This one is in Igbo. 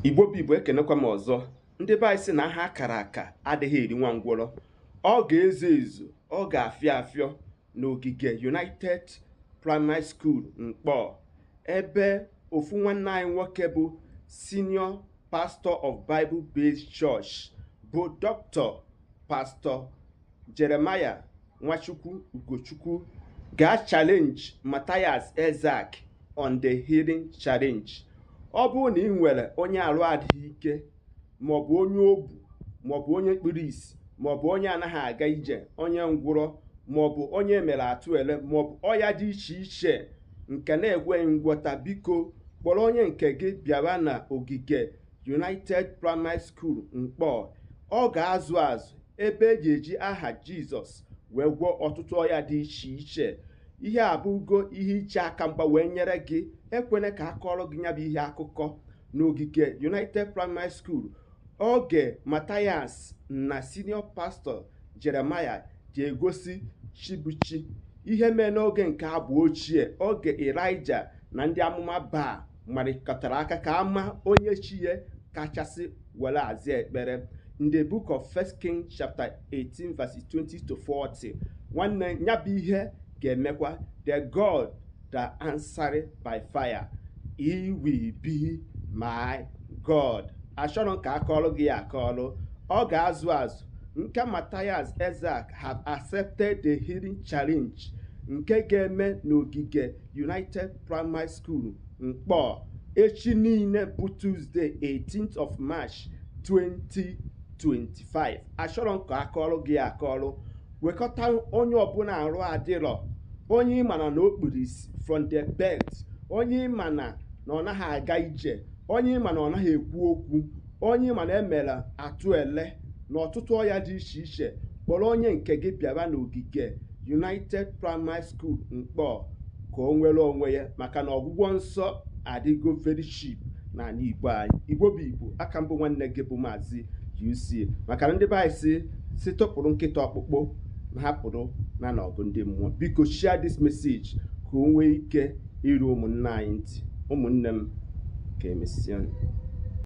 Igbo bụ Igbo, ekenekwa m ọzọ. Ndị be anyị sị na aha akara aka adịghị eri nwa ngwọrọ. Ọ ga-ezo ezo, ọ ga-afịọ afịọ n'ogige United Primary School Nkpor, ebe ofu nwanne anyị nwoke bụ Senior Pastor of Bible Based Church bụ Dr. Pastor Jeremiah Nwachukwu Ugochukwu ga-challenge Matthias Ezeaku on the healing challenge. Ọ bụrụ na ị nwere onye arụ adịghị ike, maọbụ onye ogbu, maọbụ onye kpuru ìsì, maọbụ onye anaghị aga ije, onye ngwụrọ, maọbụ onye mere atụ ele, maọbụ ọya dị iche iche nke na-ekweghị ngwọta, biko kpọrọ onye nke gị bịawa na ogige United Primary School Nkpor. Ọ ga-azụ azụ ebe eji eji aha Jizọs wee gwọọ ọtụtụ ọya dị iche iche. Ihe a bụgo ihe iche aka mgba wee nyere gị. Ekwene ka akọrọ gị ya bụ ihe akụkọ n'ogige United Primary School oge Matthias na Senior Pastor Jeremiah ji egosi chibuchi ihe mee n'oge nke agba ochie, oge Elijah na ndị amụma Baal marịkọtara aka ka ama onye chi ya kachasị were aza ekpere, in the book of First King chapter 18 verses 20 to 40. Nwanne, ya bụ ihe ga-emekwa. The God that answered by fire, he will be my God. Achọrọ m ka akọrọ gị ya akọrọ. Ọ ga-azụ azụ nke Matthias Ezeaku have accepted the healing challenge nke ga-eme n'ogige United Primary School Nkpor echi niile bụ Tuesday, 18th of March 2025. Achọrọ m ka akọrọ gị akọrọ. Wekọta onye ọbụla arụ adịrọ, onye ịmana na o kpuru isi from the birth, onye ịmana na ọ naghị aga ije, onye ịma na ọ naghị ekwu okwu, onye ịma na emere atụ ele na ọtụtụ ọya dị iche iche. Kpọrọ onye nke gị bịara n'ogige United Primary School Nkpor ka o nwere onwe ya, maka na ọgwụgwọ nsọ adịgo very cheap n'ala Igbo anyị. Igbo bụ Igbo, aka mbụ nwanne gị bụ Maazị UC, maka na ndị be anyị si tụpụrụ nkịta ọkpụkpụ ma hapụrụ na n'ọgụ ndị mmụọ. Biko share this message ka o nwee ike iru ụmụnne anyị ntị. Ụmụnne m, ka emesịa.